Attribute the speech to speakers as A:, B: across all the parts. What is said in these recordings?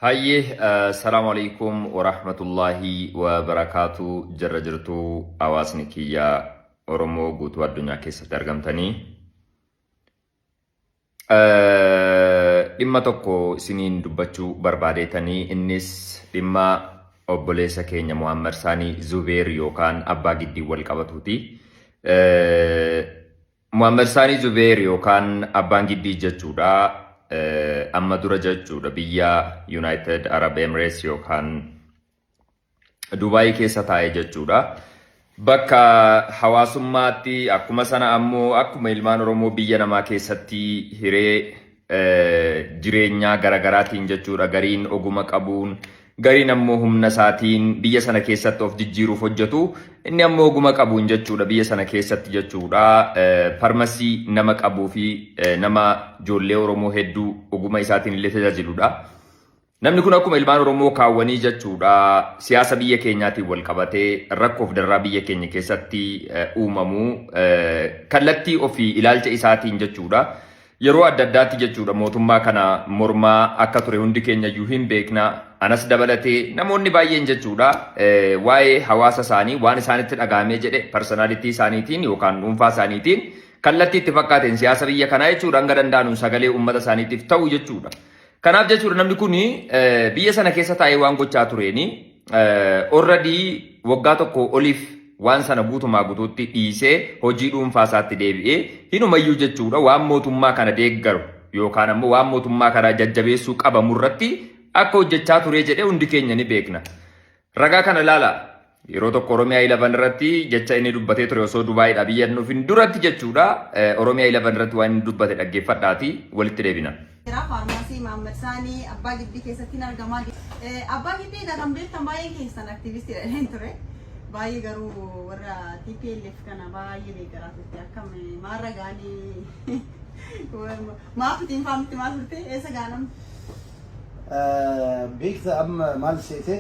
A: Hayyee, salaamu alaikum wa rahmatullahi wa barakaatu. Jirra jirtu, hawaasni kiyya Oromoo guutuu addunyaa keessatti argamtanii. Dhimma tokko isiniin dubbachuu barbaadeetanii, innis dhimma obboleessa keenya Muhammad Saanii Zubeer yookaan Abbaa Giddii wal qabatuuti. Muhammad Saanii Zubeer yookaan Abbaan Giddii jechuudha. Amma dura jechuudha biyya United Arab Emirates yookaan Dubaayii keessa taa'e jechuudha. Bakka hawaasummaatti akkuma sana ammoo akkuma ilmaan Oromoo biyya namaa keessatti hiree jireenyaa garagaraatiin jechuudha, gariin oguma qabuun, gariin ammoo humna isaatiin biyya sana keessatti of jijjiiruuf hojjetu. Inni ammoo oguma qabuun jechuudha biyya sana keessatti jechuudha parmasii nama qabuu fi nama ijoollee Oromoo hedduu oguma isaatiin illee tajaajiludha. Namni kun akkuma ilmaan Oromoo kaawwanii jechuudha siyaasa biyya keenyaatiin wal qabatee rakkoof darraa biyya keenya keessatti uumamu kallattii ofii ilaalcha isaatiin jechuudha. Yeroo adda addaatti jechuudha mootummaa kana mormaa akka ture hundi keenya iyyuu hin beekna. Anas dabalatee namoonni baay'een jechuudha waa'ee hawaasa isaanii waan isaanitti dhaga'amee jedhe personality isaaniitiin yookaan dhuunfaa isaaniitiin kallattii itti fakkaateen siyaasa biyya kanaa jechuudha hanga danda'anuun sagalee uummata isaaniitiif ta'u jechuudha. Kanaaf jechuudha namni kun biyya sana keessa taa'ee waan gochaa tureeni already waggaa tokko oliif waan sana guutumaa guutuutti dhiisee hojii dhuunfaa isaatti deebi'ee, hinumayyuu jechuudha waan mootummaa kana deeggaru yookaan ammoo waan mootummaa kana jajjabeessuu qabamu irratti akka hojjechaa turee jedhee hundi keenya ni beekna. Ragaa kana ilaala. Yeroo tokko Oromiyaa 11 irratti jecha inni dubbatee ture, osoo Dubaayiidhaa biyya hin dhufin duratti jechuudha. Oromiyaa 11 irratti waan inni dubbate dhaggeeffadhaati walitti deebina.
B: Jira faarmaasii Mahammad Saanii Abbaa Gibbii keessatti hin argama. Abbaa Gibbii egaa kan beektan baay'een keessan aktiivistiidha jedheen ture. Baay'ee garuu warra TPLF kana baay'ee deeggaraa turte. Akkam maarra gaanii maaf ittiin faamti maal turte, eessa gaanam?
C: Beekta, amma maal seete,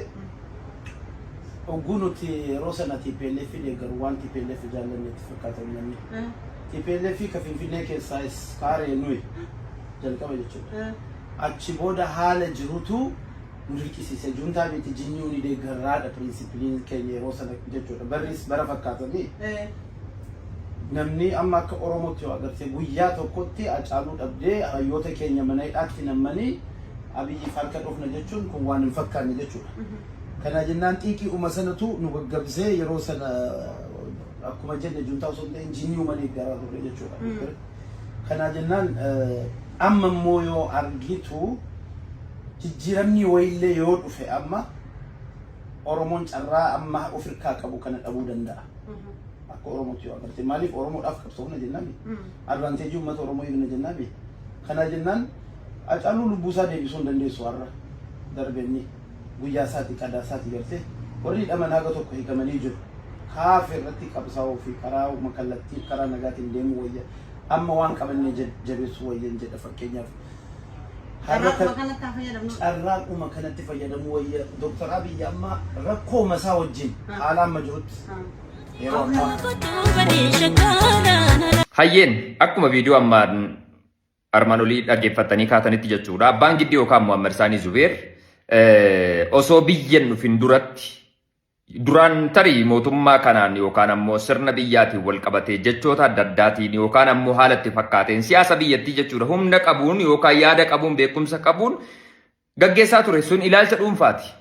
C: ogguu nuti yeroo sana TPLF deeggaru waan TPLF jaallanne itti fakkaata uummanni. TPLF ka Finfinnee keessaas kaaree nuyi jalqaba jechuudha. Achi booda haala jirutu nu dirqisiise. Juntaa miti, jinyuu ni deeggarraadha principleiin keenya yeroo sana jechuudha. Barris bara fakkaatanii namni amma akka Oromootti yoo agarte guyyaa tokkotti Hacaaluu dhabdee hayyoota keenya mana hidhaatti nammanii Abiyyiif harka dhufna jechuun kun waan hin fakkaanne jechuudha. Kana jennaan xiiqii uma sanatu nu gaggabsee yeroo sana akkuma jenne juntaa osoo hin ta'in jinnii uma deeggaraa turre jechuudha. Kana jennaan amma immoo yoo argitu jijjiiramni wayiillee yoo dhufe amma Oromoon carraa amma of hirkaa qabu kana dhabuu danda'a. Akka Oromootti yoo agarte, maaliif Oromoodhaaf qabsoofna jennaami. Advantage uummata Oromoo eegna jennaami. Kana jennaan Hacaaluu lubbuu isaa deebisuu hin dandeessu, har'a darbenni guyyaa isaati, qadaa isaati gartee warri hidhaman haga tokko hiikamanii jiru. Kaaf irratti qabsaa'uu fi karaa kallattii karaa nagaatiin deemuu wayya. Amma waan qabannee jabeessuu wayyan jedha fakkeenyaaf.
B: Carraaquma kanatti haa fayyadamnu.
C: Carraaquma kanatti fayyadamuu wayya. Dooktar Abiyyi amma rakkoo masaa wajjin haala amma jirutti yeroo ammaa.
A: Hayyeen, akkuma viidiyoo ammaan armaan olii dhaggeeffattanii kaatanitti jechuudha. Abbaan Giddii yookaan Muhammad Saanii Zubeer osoo biyya hin dhufin duratti duraan tarii mootummaa kanaan yookaan ammoo sirna biyyaatiin wal qabatee jechoota adda addaatiin yookaan ammoo haala itti fakkaateen siyaasa biyyattii jechuudha humna qabuun yookaan yaada qabuun, beekumsa qabuun gaggeessaa ture, sun ilaalcha dhuunfaati.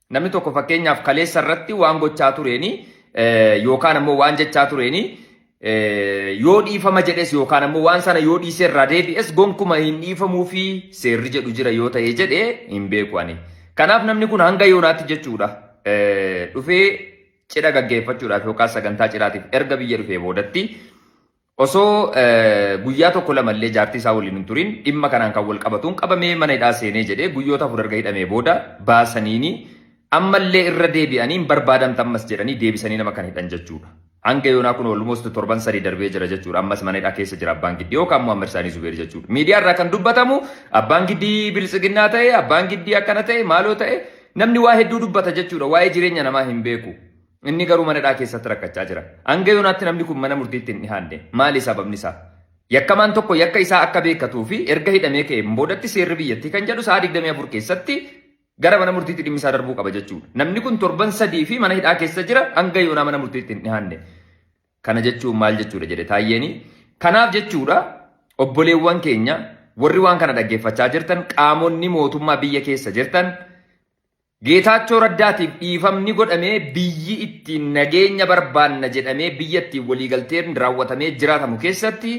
A: Namni tokko fakkeenyaaf kaleessa irratti waan gochaa tureeni yookaan ammoo waan jechaa tureeni yoo dhiifama jedhes yookaan ammoo waan sana yoo dhiisee irraa deebi'es gonkuma hin dhiifamuu fi seerri jedhu jira yoo ta'e jedhee hin beeku ani. Kanaaf namni kun hanga yoonaatti jechuudha dhufee cidha gaggeeffachuudhaaf yookaan sagantaa cidhaatiif erga biyya dhufee boodatti osoo guyyaa tokko lamallee jaartii isaa waliin hin turin dhimma kanaan kan wal qabatuun qabamee mana hidhaa seenee jedhee guyyoota 4 erga hidhamee booda baasaniini ammallee irra deebi'anii hin barbaadamta ammas jedhanii deebisanii nama kan hidhan jechuudha. Hanga yoonaa kun almost torban 3 darbee jira jechuudha. Ammas mana hidhaa keessa jira Abbaan Giddii yookaan Muhammad Saanii Zubeer jechuudha. Miidiyaa irraa kan dubbatamu Abbaan Giddii biltsiginnaa ta'e, Abbaan Giddii akkana ta'e, maaloo ta'e, namni waa hedduu dubbata jechuudha. Waa'ee jireenya namaa hin beeku. Inni garuu mana hidhaa keessatti rakkachaa jira. Hanga yoonaatti namni kun mana murtiitti hin dhihaanne. Maali sababni isaa? Yakkamaan tokko yakka isaa akka beekatuu fi erga hidhamee ka'een boodatti seerri biyyattii kan jedhu sa'a 24 keessatti Gara mana murtiitti dhimmi isaa darbuu qaba jechuudha. Namni kun torban 3 fi mana hidhaa keessa jira, hanga yoonaa mana murtiitti hin dhihaanne. Kana jechuun maal jechuudha jedhe Taayyeeni. Kanaaf jechuudha, obboleewwan keenya warri waan kana dhaggeeffachaa jirtan, qaamonni mootummaa biyya keessa jirtan, Geetaachoo Raddaatiif dhiifamni godhamee biyyi ittiin nageenya barbaanna jedhamee biyya ittiin waliigalteen raawwatamee jiraatamu keessatti,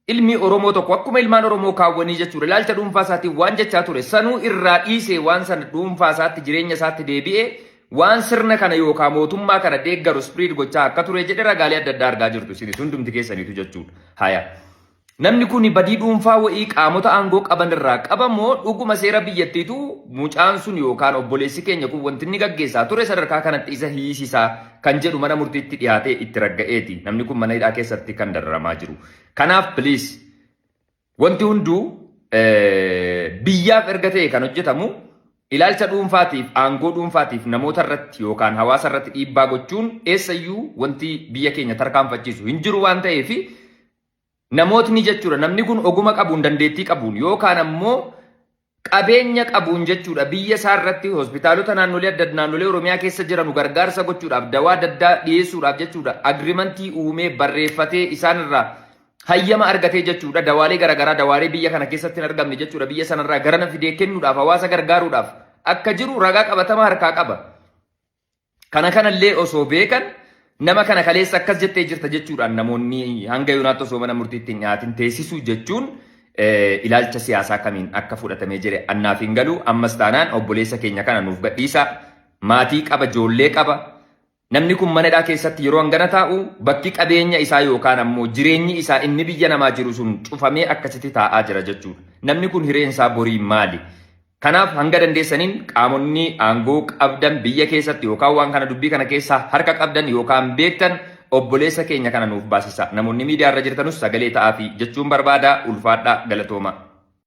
A: ilmi Oromoo tokko akkuma ilmaan Oromoo kaawwanii jechuudha ilaalcha dhuunfaa isaatiin waan jechaa ture sanuu irraa dhiisee, waan sana dhuunfaa isaatti jireenya isaatti deebi'ee waan sirna kana yookaan mootummaa kana deeggaru spread gochaa akka ture jedhe ragaalee adda addaa argaa jirtu isinis hundumti keessaniitu jechuudha. Haya. Namni kun badii dhuunfaa wa'ii qaamota aangoo qaban irraa qaba moo dhuguma seera biyyattiitu mucaan sun yookaan obboleessi keenya kun wanti inni gaggeessaa ture sadarkaa kanatti isa hiisisaa kan jedhu mana murtiitti dhiyaatee itti ragga'eeti. Namni kun mana hidhaa keessatti kan dararamaa jiru. Kanaaf please, wanti hunduu biyyaaf erga ta'e kan hojjetamu, ilaalcha dhuunfaatiif, aangoo dhuunfaatiif namoota irratti yookaan hawaasa irratti dhiibbaa gochuun eessayyuu wanti biyya keenya tarkaanfachiisu hin jiru waan ta'eef, namootni jechuudha, namni kun oguma qabuun, dandeettii qabuun yookaan ammoo qabeenya qabuun jechuudha, biyya isaa irratti hospitaalota naannolee adda naannolee Oromiyaa keessa jiranu gargaarsa gochuudhaaf, dawaa adda addaa dhiyeessuudhaaf jechuudha, agreement uumee barreeffatee isaan irraa hayyama argatee jechuudha, dawaalee garaagaraa, dawaalee biyya kana keessatti hin argamne jechuudha, biyya sanarraa garana fidee kennuudhaaf, hawaasa gargaaruudhaaf akka jiru ragaa qabatamaa harkaa qaba. Kana kanallee osoo beekan, nama kana kaleessa akkas jettee jirta jechuudhaan namoonni hanga yoonaatti osoo mana murtiitti hin dhiyaatin teessisuu jechuun ilaalcha siyaasaa kamiin akka fudhatamee jire annaaf hin galu. Ammas taanaan obboleessa keenya kana nuuf gadhiisa. Maatii qaba, ijoollee qaba. Namni kun mana hidhaa keessatti yeroo hangana taa'u, bakki qabeenya isaa yookaan ammoo jireenyi isaa inni biyya namaa jiru sun cufamee akkasitti taa'aa jira jechuudha. Namni kun hireen isaa borii maali? Kanaaf hanga dandeessaniin qaamonni aangoo qabdan biyya keessatti yookaan waan kana dubbii kana keessaa harka qabdan yookaan beektan, obboleessa keenya kana nuuf baasisa. Namoonni miidiyaa irra jirtanus sagalee ta'aafi jechuun barbaada. Ulfaadhaa, galatooma.